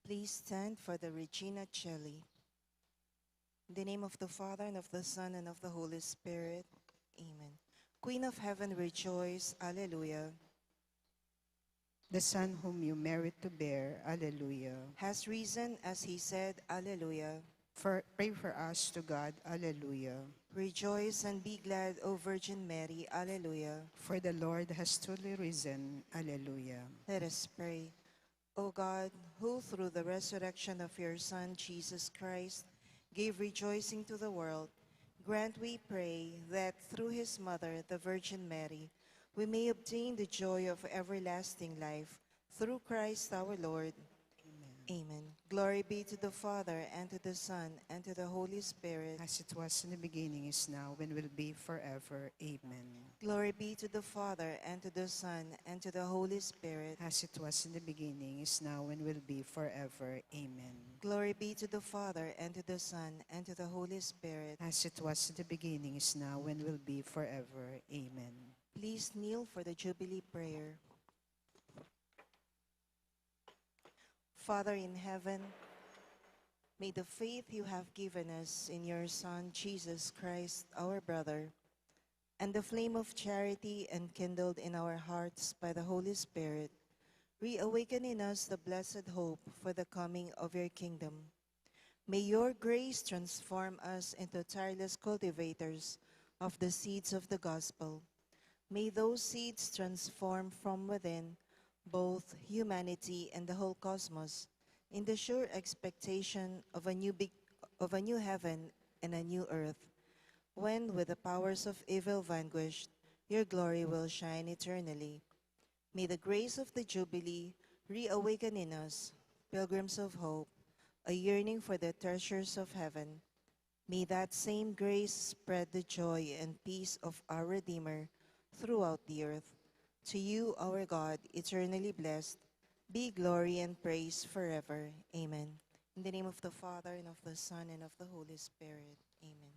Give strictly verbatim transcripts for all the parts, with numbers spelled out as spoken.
Please stand for the Regina Caeli. In the name of the Father, and of the Son, and of the Holy Spirit. Amen. Queen of Heaven, rejoice. Alleluia. The Son whom you merit to bear. Alleluia. Has risen as he said. Alleluia. For, pray for us to God. Alleluia. Rejoice and be glad, O Virgin Mary. Alleluia. For the Lord has truly risen. Alleluia. Let us pray. O God, who through the resurrection of your Son, Jesus Christ, gave rejoicing to the world, grant, we pray, that through his mother, the Virgin Mary, we may obtain the joy of everlasting life, through Christ our Lord. Amen. Amen. Glory be to the Father, and to the Son, and to the Holy Spirit. As it was in the beginning, is now, and will be forever. Amen. Glory be to the Father, and to the Son, and to the Holy Spirit. As it was in the beginning, is now, and will be forever. Amen. Glory be to the Father, and to the Son, and to the Holy Spirit. As it was in the beginning, is now, and will be forever. Amen. Please kneel for the Jubilee prayer. Father in heaven, may the faith you have given us in your Son, Jesus Christ, our brother, and the flame of charity enkindled in our hearts by the Holy Spirit, reawaken in us the blessed hope for the coming of your kingdom. May your grace transform us into tireless cultivators of the seeds of the gospel. May those seeds transform from within both humanity and the whole cosmos in the sure expectation of a new be-, of a new heaven and a new earth, when, with the powers of evil vanquished, your glory will shine eternally. May the grace of the Jubilee reawaken in us, pilgrims of hope, a yearning for the treasures of heaven. May that same grace spread the joy and peace of our Redeemer throughout the earth. To you, our God, eternally blessed, be glory and praise forever. Amen. In the name of the Father, and of the Son, and of the Holy Spirit. Amen.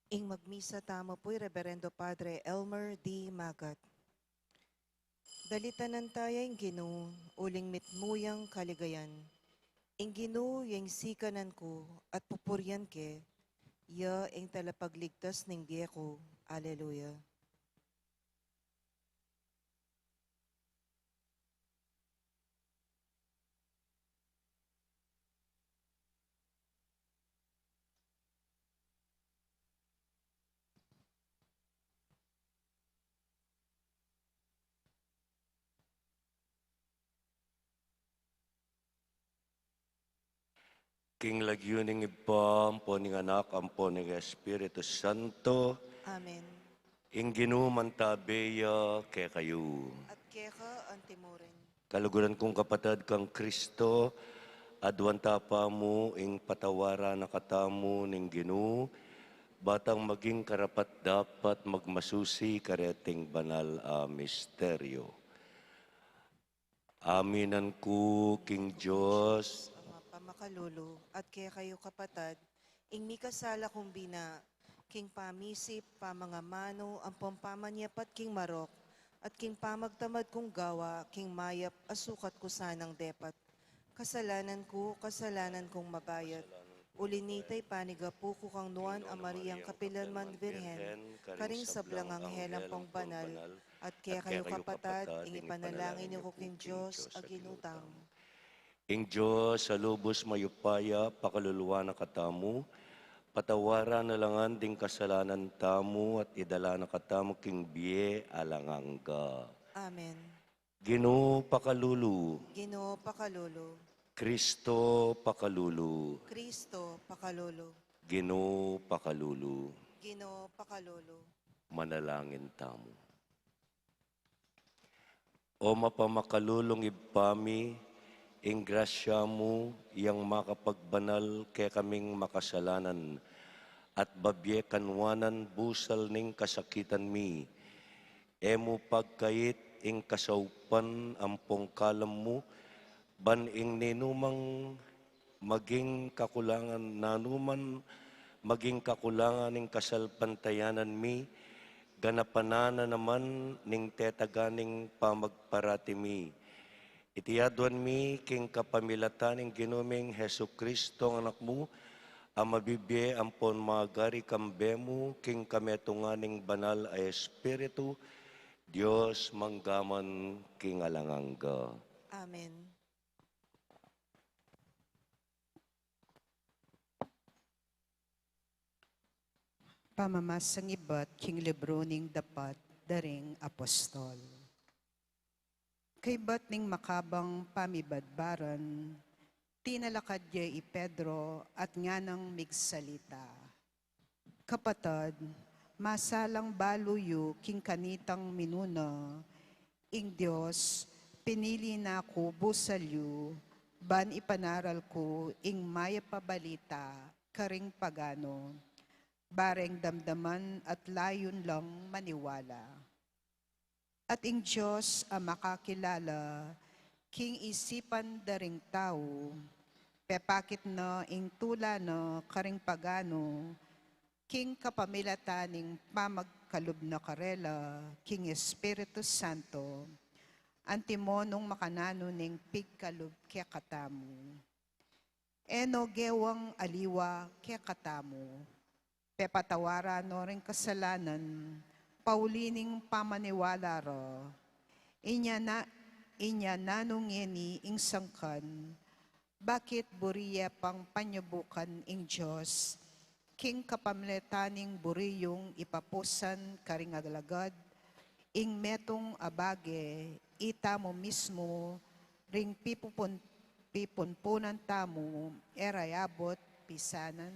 Ing magmisa tamu pu i Reberendo Padre Elmer D. Magat. Dalitanan taya ing Ginu, uling mitmu yang kaligayan. Ing Ginu ya ing sikanan ku, at pupurian ke, ya ing talapagligtas ning bie ku. Aleluya. King lagyu ning Ibpa, ampo ning Anak, ampo ning Espiritu Santo. Amen. Ing Ginu mantabe ya kekayu. At keka antimurin. Kaluguran kung kapatad kang Kristo, aduan ta pa mu ing patawaran na katamu ning Ginu, batang maging karapat-dapat magmasusi kareting banal a misteryo. Aminan ku king Dios, Ama, Pamakalulu, at kekayu kapatad, ing mikasala kung bina, king pamisip, pamangamanu, ampong pamanyapat king marok, at king pamagtamad kung gawa, king mayap a sukat ku sanang depat. Kasalanan ku, kasalanan kung mabayat. Uli nita, ipanigapu ku kang nuan a Mariang kapilanman Birhen, karing sablang anghel ampong banal, at kekayu kapatad, ing ipanalangin yu ku king Dios a Ginu tamu. Ing Dios a lubus mayupaya, pakaluluan na katamu, patawaran na la ngan ding kasalanan tamu, at idala na katamu king bie alang angga. Amen. Ginu pakalulu. Ginu pakalulu. Kristo pakalulu. Kristo pakalulu. Ginu pakalulu. Ginu pakalulu. Manalangin tamu. O mapamakalulung Ibpa mi, ing grasya mu yang makapagbanal kekaming makasalanan, at babie kanuanan busal ning kasakitan mi. E mu pagkait ing kasaupan ampong kalam mu, ban ing ninumang maging kakulangan, nanuman maging kakulangan ning kasalpantayanan mi, ganapan na naman ning tetagan ning pamagparati mi. Iti aduan mi king kapamilatan ning Ginu ming Jesucristo, Anak mu, a mabibie ampon magari kambe mu king kametungan ning Banal a Espiritu, Dios mangga man king alang angga. Amen. Pamamasang ibat king libru ning Dapat da ring Apostol. Kaybat ning makabang pamibadbaran, tinalakad ya i Pedro at nganang migsalita. Kapatad, masalang balu yu king kanitang minuna, ing Dios pinili na ku busal yu, ban ipanaral ku ing mayap a balita karing pagano, bareng damdaman at layun lang maniwala. At ing Dios a makakilala king isipan da ring tau, pepakit na ing tula na karing pagano, king kapamilatan ning pamagkalub na karela king Espiritu Santo, antimo nung makananu ning pigkalub kekatamu. E no gewang aliwa kekatamu, pepatawaran no ring kasalanan, pauli ning pamaniwala ra. Inya na, inya nanu ngeni ing sangkan, bakit buri ye pang panyubukan ing Dios, king kapamilatan ning buri yung ipapusan karing alagad, ing metung a bage, itamu mismu, ring pipupun-, pipunpunan tamu, e ra yabut pisanan?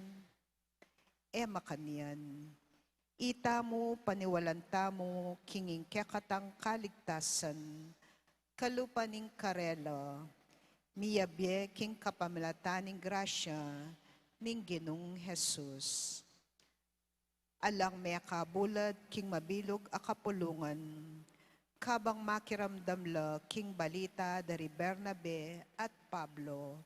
E makanyan. Itamu paniwalan tamu king ing kekatang kaligtasan, kalupa ning karela, miyabie king kapamilatan ning grasya ning Ginung Jesus. Alang mekabulad king mabilug a kapulungan, kabang makiramdam la king balita da ri Bernabe at Pablo,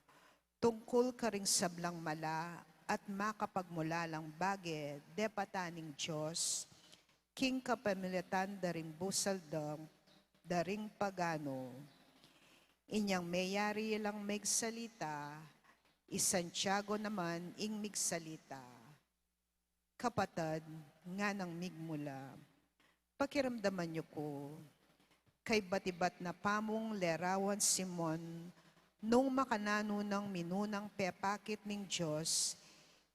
tungkul karing sablang mala at makapagmulalang bage depata ning Dios, king kapamilatan da ring busal da, da ring pagano. Inyang meyari lang migsalita, i Santiago naman ing migsalita. Kapatad, nganang migmula, pakiramdaman yu ku, kaybat-ibat na pamung lerawan Simon, nung makananu nang minunang pepakit ning Dios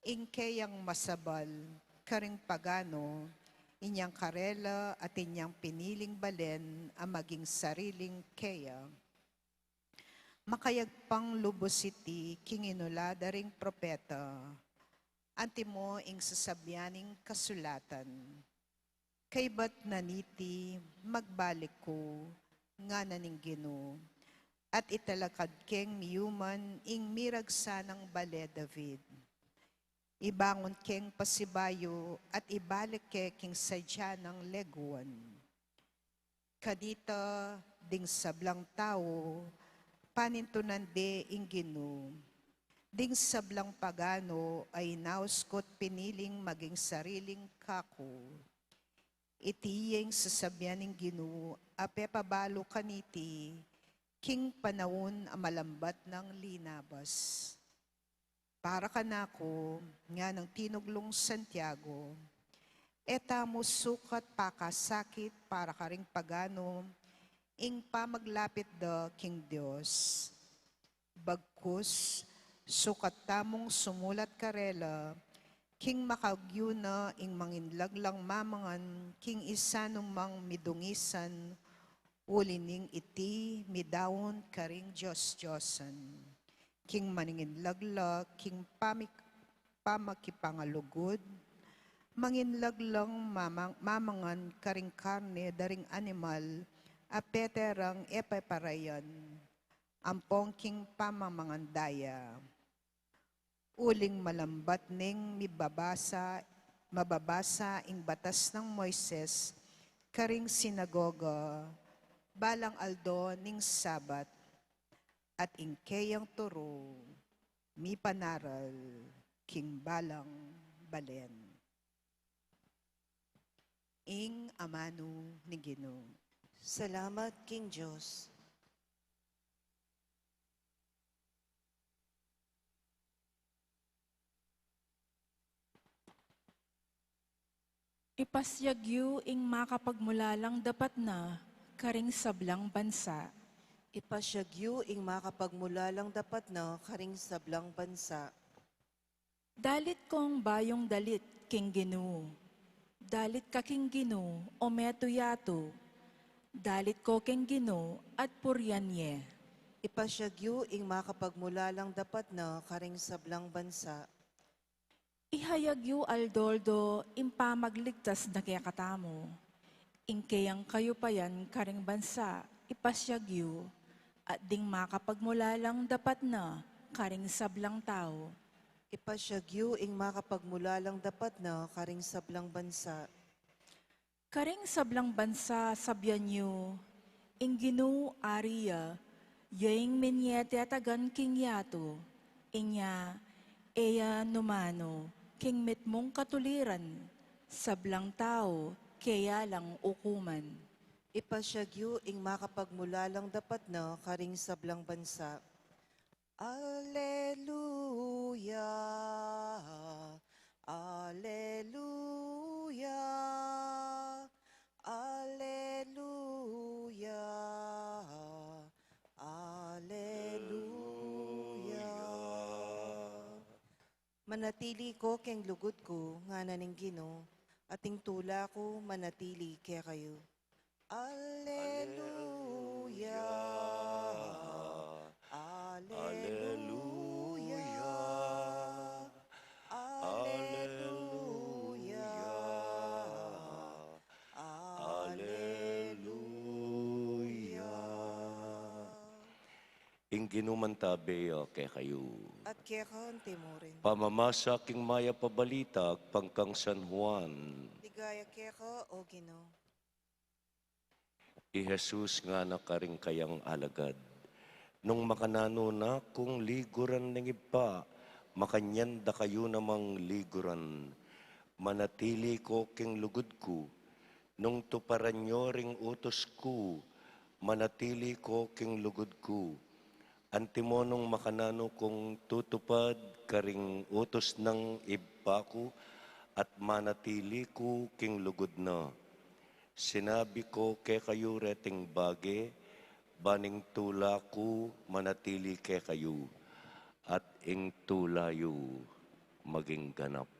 ing keyang masabal karing pagano, inyang karela at inyang piniling balen a maging sariling keya. Makayagpang lubus iti king inula da ring propeta, antimo ing sasabian ning kasulatan. Kaybat na niti, magbalik ku, ngana ning Ginu, at italakad keng miyuman ing miragsa nang bale David. Ibangun keng pasibayu at ibalik ke king sadya nang leguan. Kanita ding sablang tau, panintunan de ing Ginu, ding sablang pagano a inaus ku't piniling maging sariling kaku. Iti ya ing sasabian ning Ginu a pepabalu kaniti king panaun a malambat nang linabas. Para kanaku, nganang tinuglung Santiago, e tamu sukat pakasakit para karing pagano ing pamaglapit da king Dios. Bagkus, sukat tamung sumulat karela king makagyu na ing manginlaglang mamangan king isa nu mang midungisan, uli ning iti midaun karing dios-diosan. King manginlagla king pamik-, pamakipangalugud, manginlaglang mamang-, mamangan karing karne da ring animal a pete rang e peparayan, ampong king pamamangan da ya. Uling malambat neng mibabasa, mababasa ing batas nang Moises karing sinagoga balang aldo ning Sabat, at ing keyang turu mipanaral king balang balen. Ing amanu ning Ginu. Salamat king Dios. Ipasyag yu ing makapagmulalang dapat na karing sablang bansa. Ipasyag yu ing makapagmulalang dapat na karing sablang bansa. Dalit kong bayung dalit king Ginu. Dalit ka king Ginu, o metung yatu. Dalit ko king Ginu at purian ye. Ipasyag yu ing makapagmulalang dapat na karing sablang bansa. Ihayag yu aldo-aldo ing pamagligtas na kekatamu. Ing keyang kayupayan karing bansa, ipasyag yu, at ding makapagmulalang dapat na karing sablang tau. Ipasyag yu ing makapagmulalang dapat na karing sablang bansa. Karing sablang bansa, sabian yu, ing Ginu ari ya, ya ing minie tetagan king yatu, inya e ya numanu king mitmung katuliran, sablang tau keya lang ukuman. Ipasyag yu ing makapagmulalang dapat na karing sablang bansa. Aleluya, aleluya, aleluya, aleluya. Manatili ko keng lugud ku, ngana ning Ginu, at ing tula ku manatili kekayu. Aleluya, aleluya, aleluya, aleluya. Ing Ginu mantabe ya kekayu. At keka mu rin. Pamamasa king mayap a balita agpang kang San Juan. Ligaya keka, o Ginu. I Jesus ngana karing kayang alagad, nung makananu na kung liguran ning Ibpa, Makanyan da kayu namang liguran, manatili ko king lugud ku. Nung tuparan yu ring utus ku, manatili ko king lugud ku. Antimo nung makananu kung tutupad karing utus nang Ibpa ku at manatili ku king lugud na. Sinabi ko kekayu reting bage, ban ing tula ku manatili kekayu, at ing tula yu maging ganap.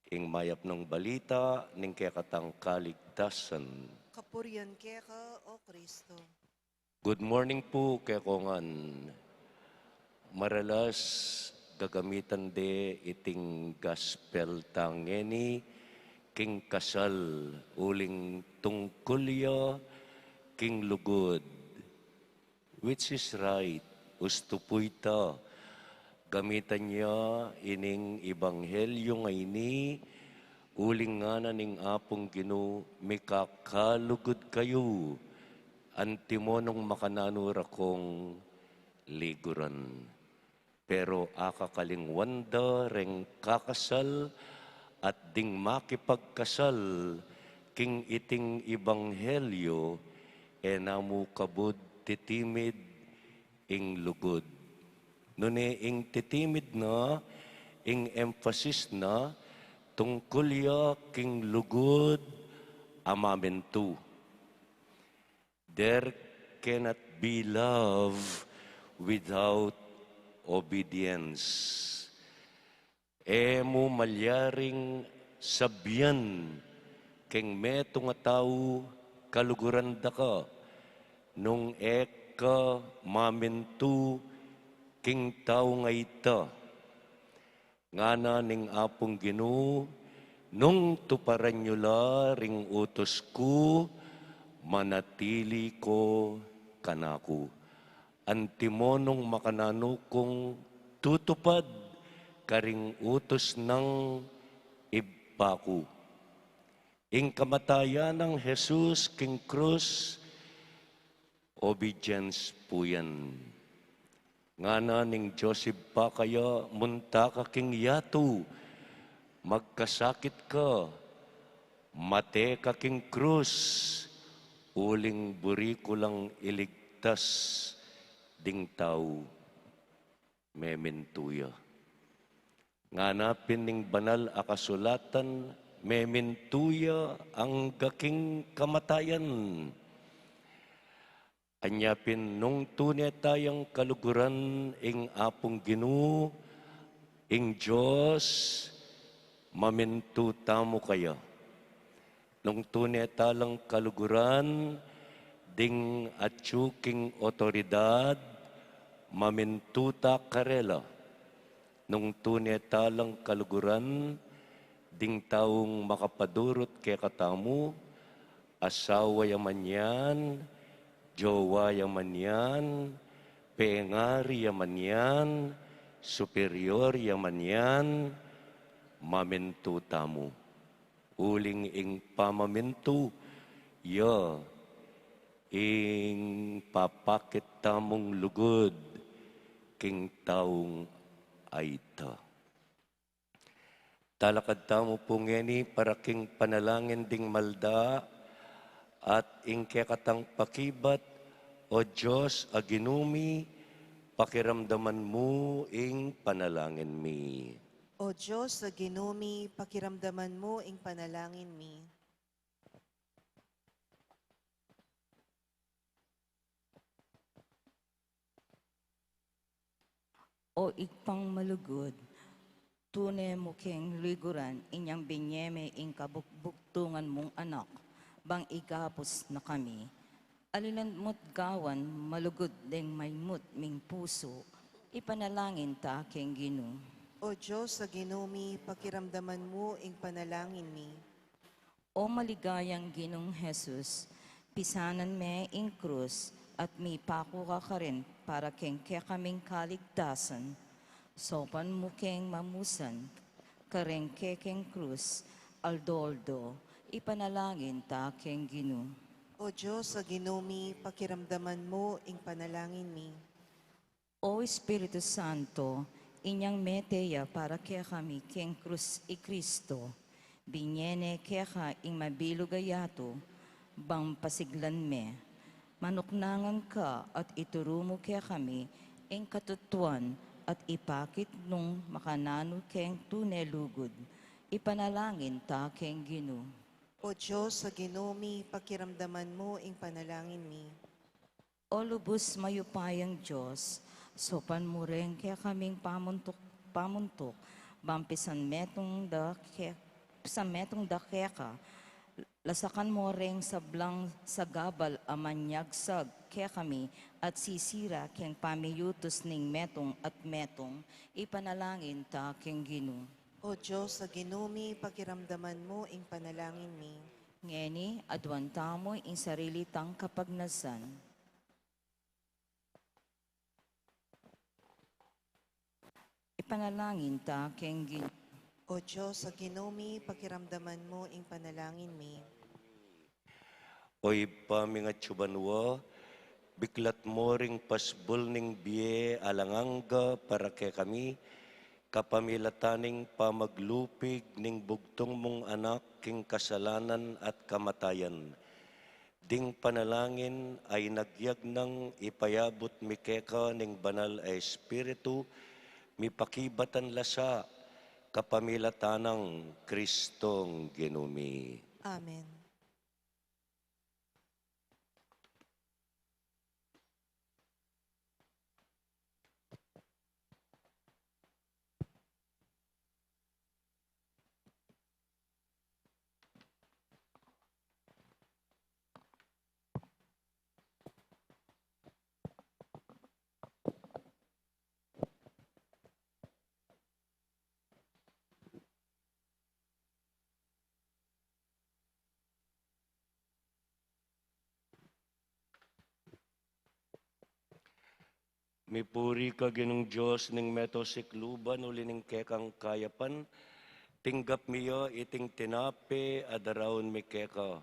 Ing mayap nang balita ning kekatang kaligtasan. Kapurian keka, O Kristo. Good morning pu kekongan. Maralas gagamitan de iting gospel tang ngeni king kasal uling tungkul ya king lugud. Which is right, ustu pu ita. Gamitan ya ining ebanghelyu ngeni, uling ngana ning Apung Ginu, mikakalugud kayu, antimo nung makananu ra kung liguran. Pero akakalingwan da reng kakasal at ding makipagkasal king iting ebanghelyu, e na mu kabud titimid ing lugud. Nune ing titimid na, ing emphasis na, tungkul ya king lugud a mamintu. There cannot be love without obedience. E mu malyaring sabian keng metung a tau, kaluguran da ka, nung e ka mamintu king taung a ita. Ngana ning Apung Ginu, nung tuparan yu la ring utus ku, manatili ko kanaku. Antimo nung makananu kung tutupad karing utus nang Ibpa ku. Ing kamatayan nang Jesus king krus, obedience pu yan. Ngana ning Dios Ibpa kaya, munta ka king yatu, magkasakit ka, mate ka king krus, uling buri ku lang iligtas ding tau memintu ya. Ngana pin ning banal a kasulatan, memintu ya angga king kamatayan. Anya pin nung tune tayang kaluguran ing Apung Ginu, ing Dios, mamintu tamu kaya. Nung tune ta lang kaluguran ding atyu king otoridad, mamintu ta karela. Nung tune ta lang kaluguran ding taung makapadurut kekatamu, asawa ya man yan, jowa ya man yan, pengari ya man yan, superior ya man yan, mamintu tamu. Uling ing pamamintu ya ing papakit tamung lugud king taung a ita. Talakad tamu pu ngeni para king panalangin ding malda at ing kekatang pakibat. O Dios a Ginu mi, pakiramdaman mu ing panalangin mi. O Dios a Ginu mi, pakiramdaman mu ing panalangin mi. O Ibpang malugud, tune mu keng liguran inyang binye me ing kabukbuktungan mung Anak, bang igapus na kami. Alilan mu't gawan malugud deng maimut ming pusu, ipanalangin ta keng Ginu. O Dios a Ginu mi, pakiramdaman mu ing panalangin mi. O maligayang Ginung Jesus, pisanan me ing krus at mipaku ka karin para keng kekaming kaligtasan. Saupan mu keng mamusan kareng kekeng krus, aldo-aldo, ipanalangin ta keng Ginu. O Dios a Ginu mi, pakiramdaman mu ing panalangin mi. O Espiritu Santo, inyang mete ya para kekami keng krus i Kristo, binye ne keka ing mabilug a yatu, bang pasiglan me. Manuknangan ka at ituru mu kekami ing katutuan at ipakit nung makananu keng tune lugud. Ipanalangin ta keng Ginu. O Dios a Ginu mi, pakiramdaman mu ing panalangin mi. O lubus mayupayang Dios, saupan mu reng kekaming pamuntuk, pamuntuk, bang pisanmetung da ke-, pisanmetung da keka, lasakan mu reng sablang sagabal a manyagsag kekami at sisira keng pamiyutus ning metung at metung, ipanalangin ta keng Ginu. O Dios a Ginu mi, pakiramdaman mu ing panalangin mi. Ngeni, aduan tamu ing sarili tang kapagnasan. Ipanalangin ta keng Ginu. O Dios a Ginu mi, pakiramdaman mu ing panalangin mi. O Ibpa ming atsu banua, biklat mu ring pasbul ning bie alang angga para kekami, kapamilatan ning pamaglupig ning bugtung mung Anak king kasalanan at kamatayan. Ding panalangin a inagyag nang ipayabut mi keka ning Banal a Espiritu, mipakibatan la sa kapamilatan nang Kristong Ginu mi. Amen. Mipuri ka, Ginung Dios ning meto sikluban, uli ning kekang kayapan, tinggap mi ya iting tinape a daraun mi keka.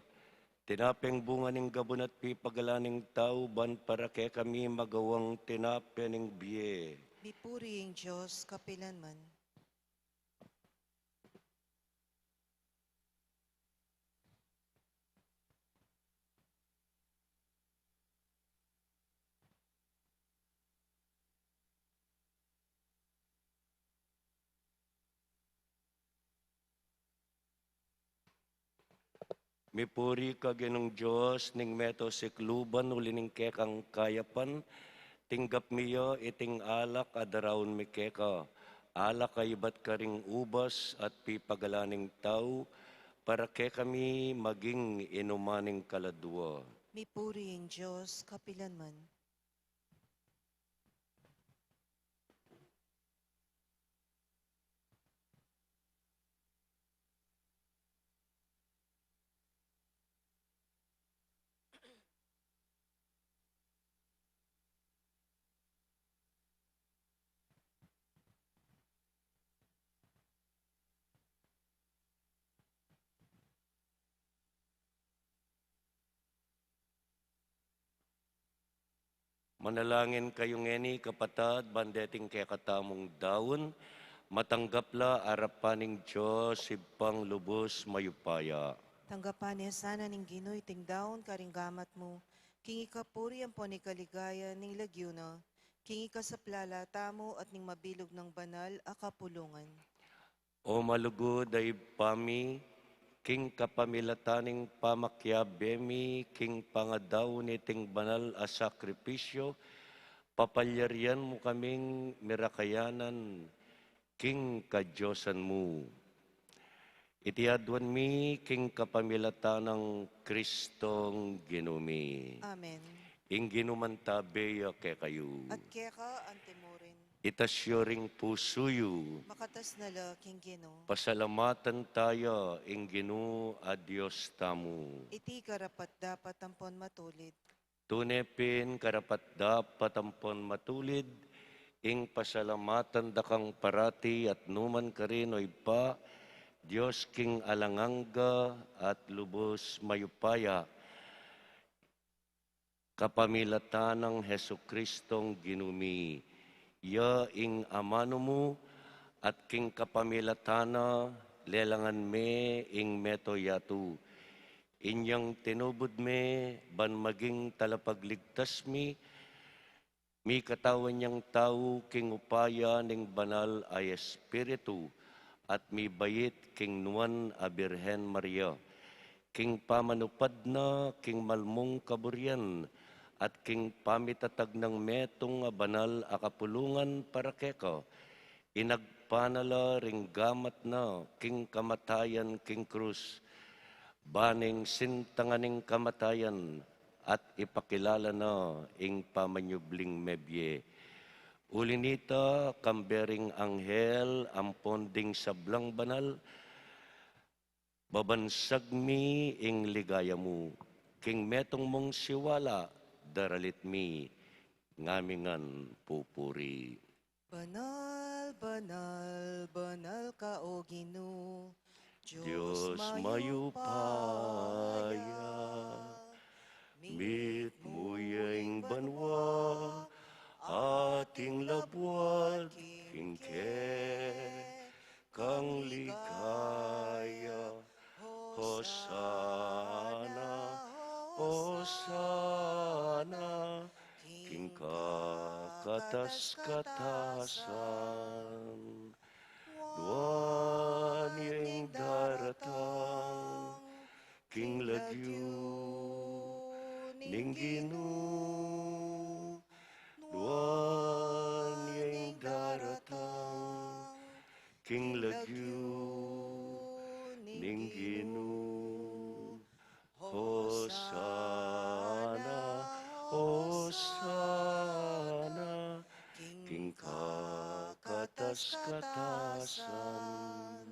Tinapeng bunga ning gabun at pipagalan ning tau, ban para kekami magawang tinape ning bie. Mipuri ing Dios kapilanman. Mipuri ka, Ginung Dios ning meto sikluban, uli ning kekang kayapan, tinggap mi ya iting alak a daraun mi keka, alak a ibat karing ubas at pipagalan ning tau, para kekami maging inuman ning kaladua. Mipuri ing Dios kapilanman. Manalangin kayu ngeni, kapatad, ban deting kekatamung daun, matanggap la arapan ning Dios, Ibpang lubus mayupaya. Tanggapan ne sana ning Ginu iting daun karing gamat mu, king ikapuri ampon ikaligaya ning lagyu na, king ikasaplala tamu at ning mabilug nang banal a kapulungan. O malugud a Ibpa mi, king kapamilatan ning pamakiabe mi king pangadaun niting banal a sakripisyu, papalyarian mu kaming mirakayanan king kadiosan mu. Iti aduan mi king kapamilatan nang Kristong Ginu mi. Amen. Ing Ginu mantabe ya kekayu. At keka antimurin. Itas yu ring pusu yu. Makatas na la king Ginu. Pasalamatan taya ing Ginu a Dios tamu. Iti karapat-dapat ampon matulid. Tune pin karapat-dapat ampon matulid, ing pasalamatan da kang parati at numan karin, o Ibpa, Dios king alang angga at lubus mayupaya. Kapamilatan nang Jesucristong Ginu mi, Ya ing amanu mu, at king kapamilatan na, lelangan me ing meto yatu. Inyang tinubud me, ban maging talapagligtas mi, mikatawan yang tau king upaya ning Banal a Espiritu, at mibait king nuan a Birhen Maria. King pamanupad na king malmung kaburian, at king pamitatag nang metung a banal a kapulungan para keka, inagpan na la ring gamat na king kamatayan king krus, ban ing sintangan ning kamatayan, at ipakilala na ing pamanyubling mebie. Uli nita, kambe ring anghel ampon ding sablang banal, babansag mi ing ligaya mu, king metung mung siwala, daralit mi, ngamingan pupuri. Banal, banal, banal ka, O Ginu, Dios mayupaya. Mitmu ya ing banua, at ing labuad king kekang ligaya. Hosana, Hosana, king kakatas-katasan. Nuan ya ing daratang king lagyu ning Ginu. Nuan ya ing daratang king lagyu ning Ginu. Hosana, Hosana, king kakatas-katasan.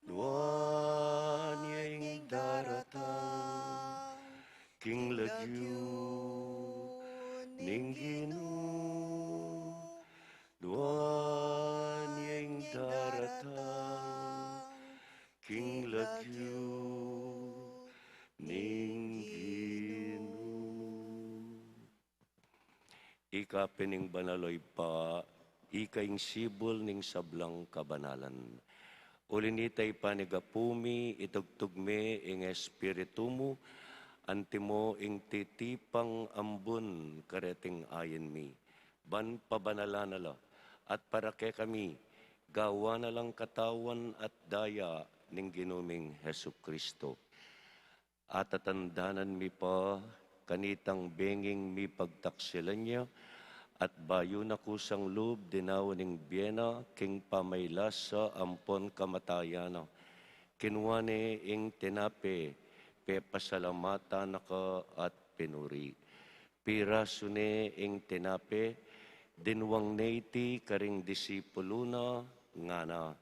Nuan ya ing daratang king lagyu ning Ginu. Nuan ya ing daratang king lagyu ning Ginu. Ika pin ing banal, O Ibpa, ika ing sibul ning sablang kabanalan. Uli nita, ipanigapu mi, itugtug me ing Espiritu mu, antimo ing titipang ambun kareting ain mi, ban pabanalan na la, at para kekami, gawan na lang katawan at daya ning Ginu ming Jesucristo. Atatandanan mi pa kanitang benging mipagtaksilan ya, at bayu na kusang lub dinaun ing bie na king pamailasa ampon kamatayan na, kinua ne ing tinape, pepasalamatan na ka at pinuri. Pirasu ne ing tinape, dinwang ne iti karing disipulu na, ngana: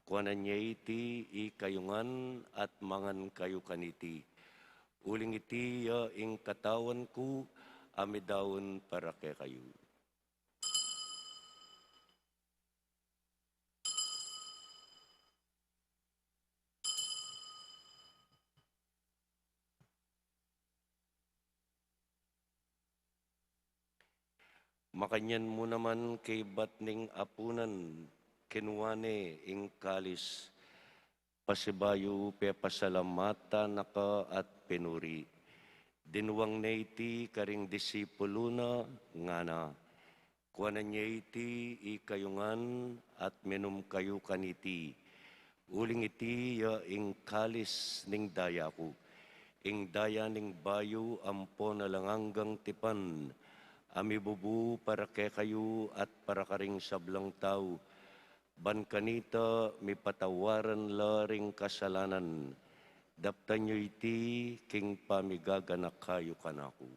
Kuanan ye iti ikayu ngan at mangan kayu kaniti. Uling iti ya ing katawan ku a midaun para kekayu. Makanyan mu naman kaybat ning apunan, kinua ne ing kalis, pasibayu pepasalamatan na ka at pinuri. Dinwang ne iti karing disipulu na, ngana: Kuanan ye iti ikayu ngan at minum kayu kaniti. Uling iti ya ing kalis ning daya ku, ing daya ning bayu ampon alang anggang tipan, a mibubu para kekayu at para karing sablang tau, ban kanita mipatawaran la ring kasalanan. Daptan yu iti king pamigaganaka yu kanaku.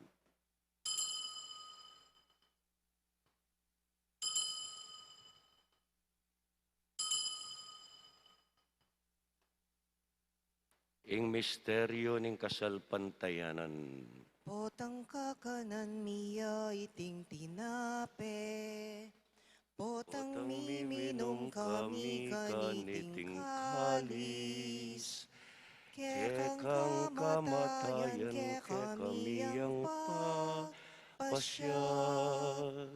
Ing misteryu ning kasalpantayanan. Potang kakanan mi ya iting tinape, potang miminum kami kaniting kalis, kekang kamatayan kekami yang papasyag,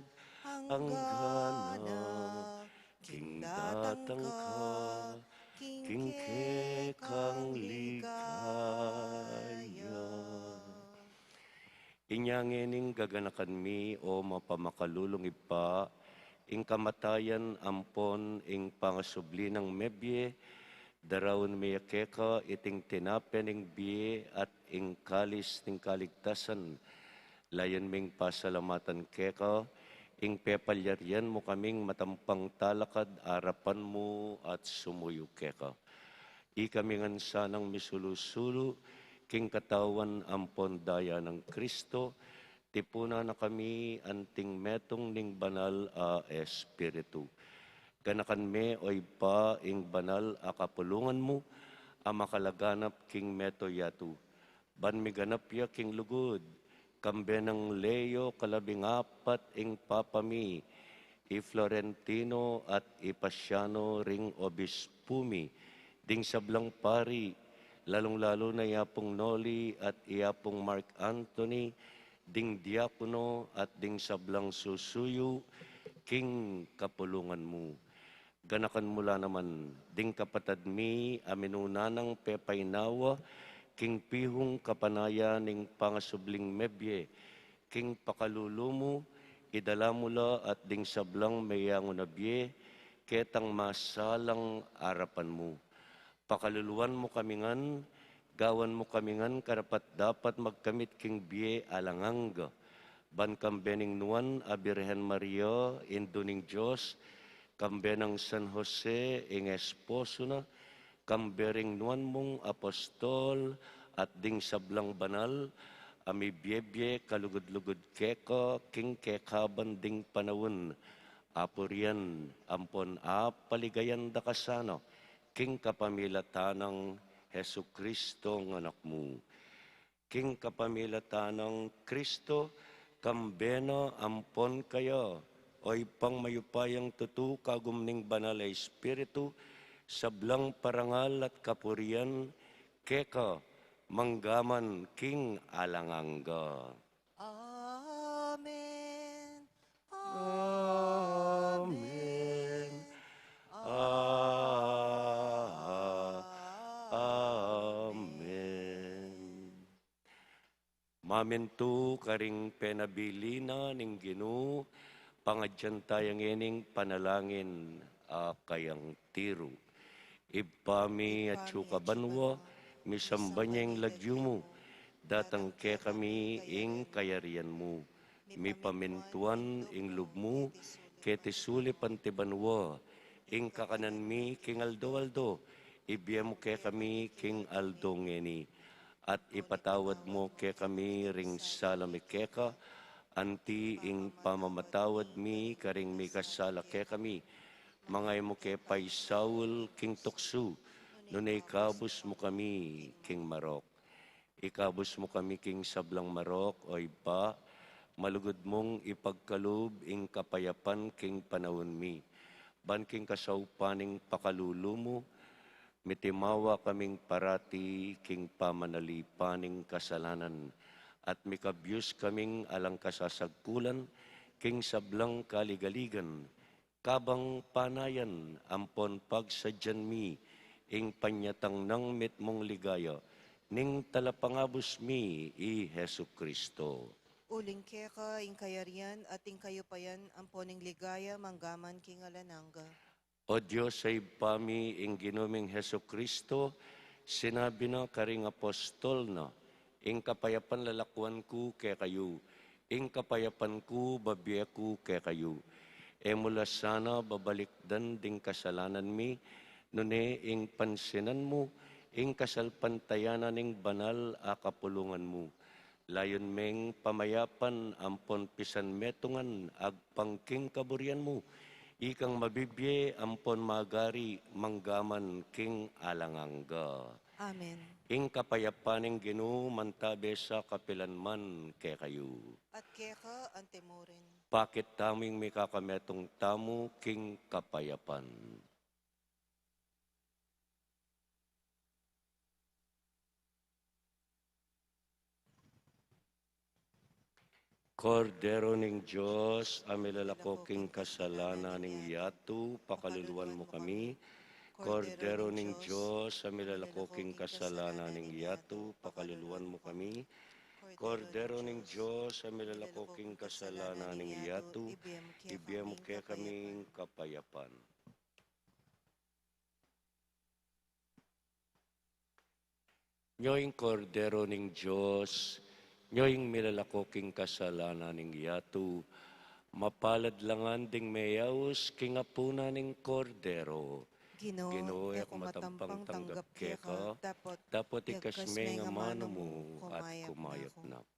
anggang ka king kekang ligaya. Inya ngening gaganakan mi, o mapamakalulung Ibpa, ing kamatayan ampon ing pangasubli nang mebie, daraun mi ya keka iting tinape ning bie at ing kalis ning kaligtasan. Layun ming pasalamatan keka ing pepalyarian mu kaming matampang talakad arapan mu at sumuyu keka. Ikami ngan sanang misulu-sulu king katawan ampon daya nang Kristo, tipunan na kami anting metung ning Banal a Espiritu. Ganakan me, o Ibpa, ing banal a kapulungan mu a makalaganap king meto yatu, ban miganap ya king lugud, kambe nang Leo kalabing apat ing Papa mi, i Florentino at i Pasiano ring obispu mi, ding sablang pari, lalung-lalu na i Apung Noli at i Apung Mark Anthony, ding diakono at ding sablang susuyu king kapulungan mu. Ganakan mu la naman ding kapatad mi a minuna nang pepainawa king pihung kapanayan ning pangasubling mebie, king pakalulu mu, idala mu la at ding sablang meyangu na bie ketang masalang arapan mu. Pakaluluan mu kami ngan, gawan mu kami ngan karapat-dapat magkamit king bie alang angga. Ban kambe ning nuan a Birhen Maria, Indu ning Dios, kambe nang San Jose, ing esposo na, kambe ring nuan mung apostol at ding sablang banal a mibiebie kalugud-lugud keka king kekaban ding panaun, apurian ampon apaligayan da ka sana king kapamilatan nang Jesucristo nga Anak mu. King kapamilatan nang Kristo, kambe na ampon kaya, o Ibpang mayupayang tutu, kagum ning Banal a Espiritu, sablang parangal at kapurian keka manggaman king alang angga. Amen. Amen. Amen. Mamintu karing penabilin na ning Ginu, pangadyan taya ngening panalangin a kayang tiru. Ibpa mi atsu ka banua, misamban ya ing lagyu mu, datang kekami ing kayarian mu, mipamintuan ing lub mu keti sulip anti banua. Ing kakanan mi king aldo-aldo ibie mu kekami king aldo ngeni, at ipatawad mu kekami ring sala mi keka, anti ing pamamatawad mi karing mikasala kekami. Manga e mu ke paisaul king tuksu, nune ikabus mu kami king marok. Ikabus mu kami king sablang marok, o Ibpa, malugud mung ipagkalub ing kapayapan king panaun mi. Ban king kasaupan ning pakalulu mu, mitimawa kaming parati king pamanalipan ning kasalanan, at mikabyus kaming alang kasasagkulan king sablang kaligaligan, kabang panayan ampon pagsadyan mi ing panyatang nang mitmung ligaya ning Talapangabus mi, i Jesucristo. Uling keka ing kayarian at ing kayupayan ampon ing ligaya manggaman king alang angga. O Dios a Ibpa mi, ing Ginu ming Jesucristo, sinabi na karing apostol na, ing kapayapan lalakuan ku kekayu, ing kapayapan ku babie ku kekayu. E mu la sana babalikdan ding kasalanan mi, nune ing pansinan mu ing kasalpantayanan ning banal a kapulungan mu. Layun meng pamayapan ampon pisan metungan agpang king kaburian mu, ikang mabibie ampon magari manggaman king alang angga. Amen. Ing kapayapan ning Ginu mantabe sa kapilan man kekayu. At keka anti murin. Pakit tamu ing mikakametung tamu king kapayapan. Kordero ning Dios, a milalako king kasalanan ning yatu, pakaluluan mu kami. Kordero ning Dios, a milalako king kasalanan ning yatu, pakaluluan mu kami. Kordero ning Dios, a milalako king kasalanan ning yatu, ibie mu kekami ing kapayapan. Nyo ing Kordero ning Dios, nyo ing milalako king kasalanan ning yatu, mapalad la ngan ding meyaus king apunan ning Kordero. Ginu, Ginu, e ku matampang tanggap keka, dapot ikasme ing amanu mu at kumayap na ku.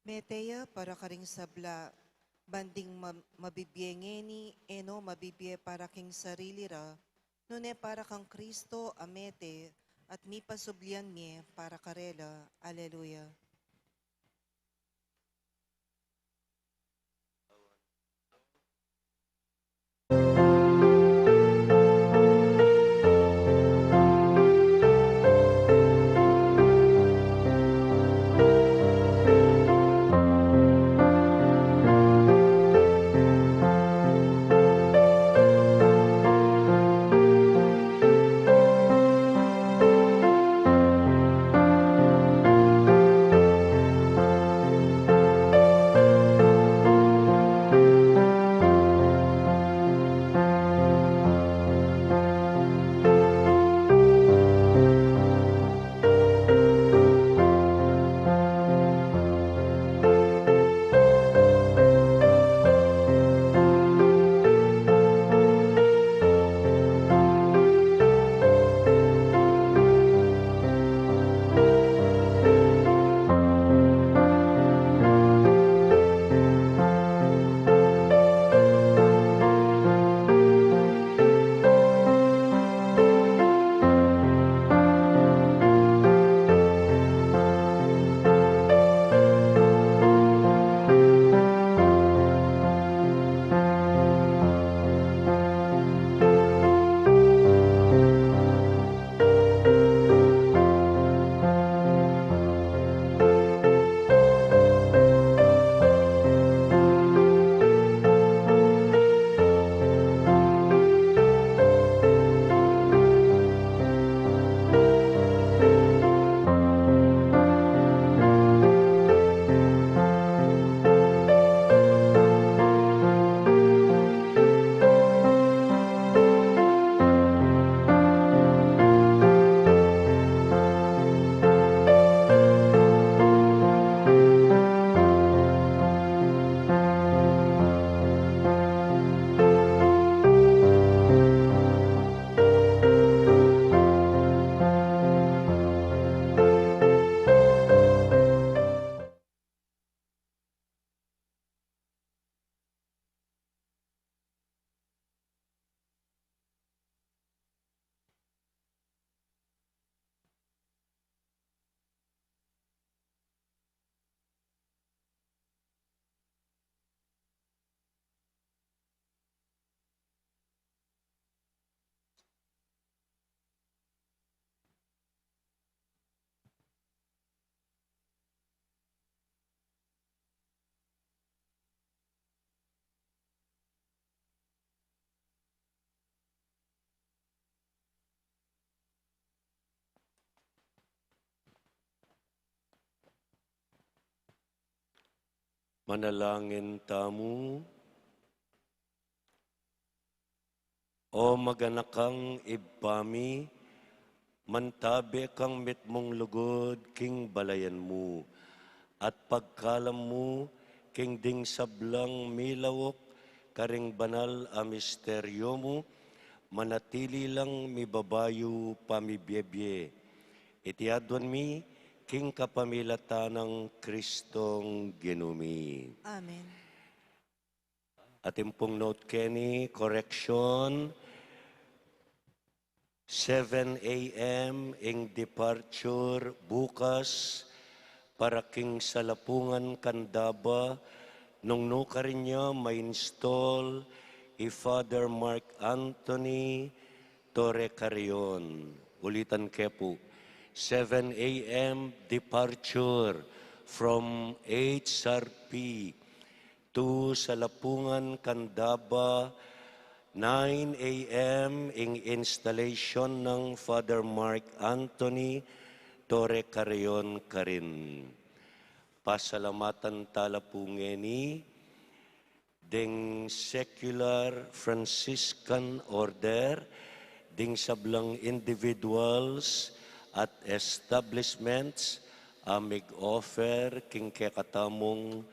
Mete ya para karing sabla, ban ding ma-, mabibie ngeni, e no mabibie para king sarili ra, nune para kang Kristo a mete, at mipasublian mie para karela. Aleluya. Manalangin tamu. O maganakang Ibpa mi, mantabe kang mitmung lugud king balayan mu, at pagkalam mu king ding sablang milauk karing banal a misteryo mu, manatili lang mibabayu pamibiebie. Iti aduan mi king kapamilatan nang Kristong Ginu mi. Amen. Atin pung note keni, correction, seven A M ing departure bukas, Para king salapungan Candaba, nung nukarin ya ma-install i Father Mark Anthony Torre Carrion. Ulitan ke pu, seven a m departure from H R P to Salapungan Candaba, nine a m ing installation nang Father Mark Anthony Torre Carrion karin. Pasalamatan tala pu ngeni ding secular Franciscan order, ding sablang individuals at establishments a mig-offer king kekatamung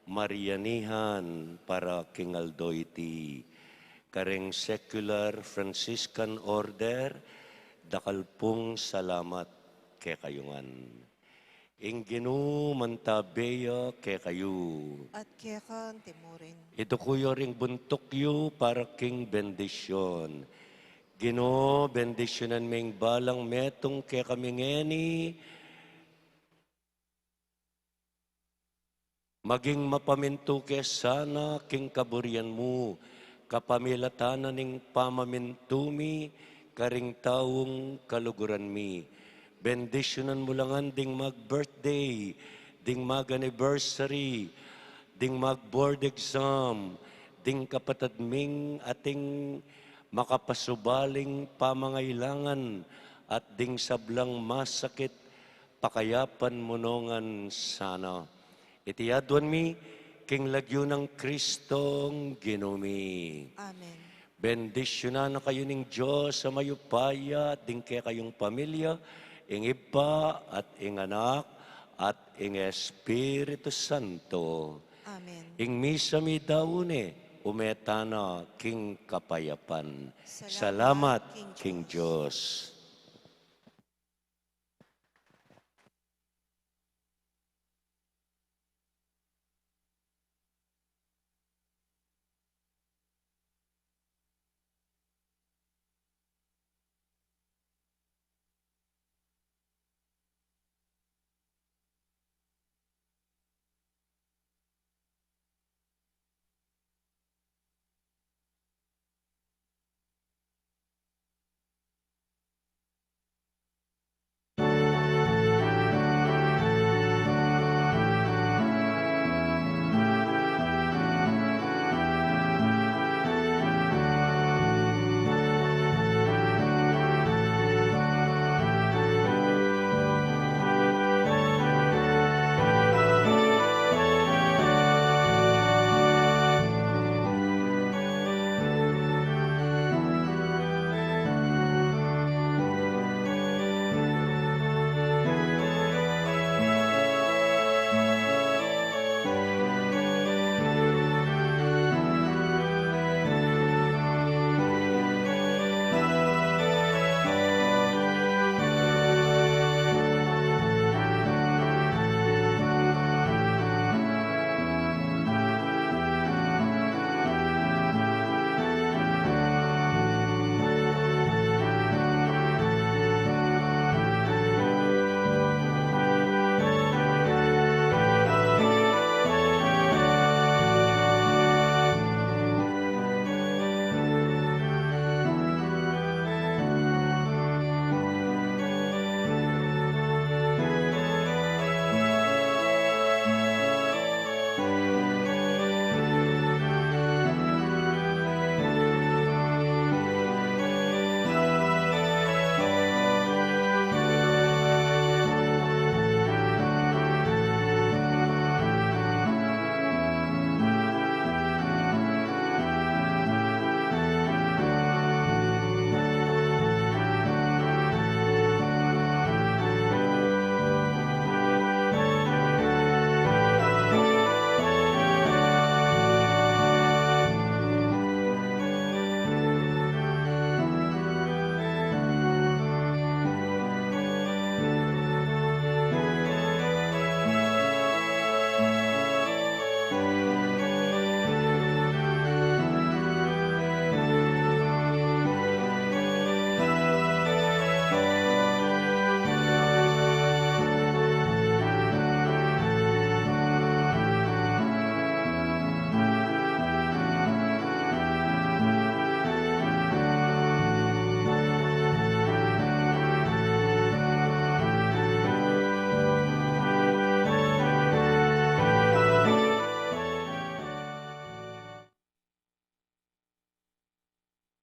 Marianihan para king aldo iti. Kareng secular Franciscan order, dakal pung salamat kekayu ngan. Ing Ginu mantabe ya kekayu. At keka antimurin. Iduku yu ring buntuk yu para king bendisyun. Ginu, bendisyunan me ing balang metung kekami ngeni. Maging mapamintu ke sana king kaburian mu, kapamilatan na ning pamamintu mi karing taung kaluguran mi. Bendisyunan mu la ngan ding mag-birthday, ding mag-anniversary, ding mag-board exam, ding kapatad ming ating makapasubaling pamangailangan, at ding sablang masakit, pakayapan mu no ngan sana. Iti aduan mi king lagyu nang Kristong Ginu mi. Amen. Bendisyunan na kayu ning Dios a mayupaya, ding kekayung pamilya, ing Ibpa at ing Anak at ing Espiritu Santo. Amen. Ing misa mi daun ne, ume tana king kapayapan. Salamat king Dios.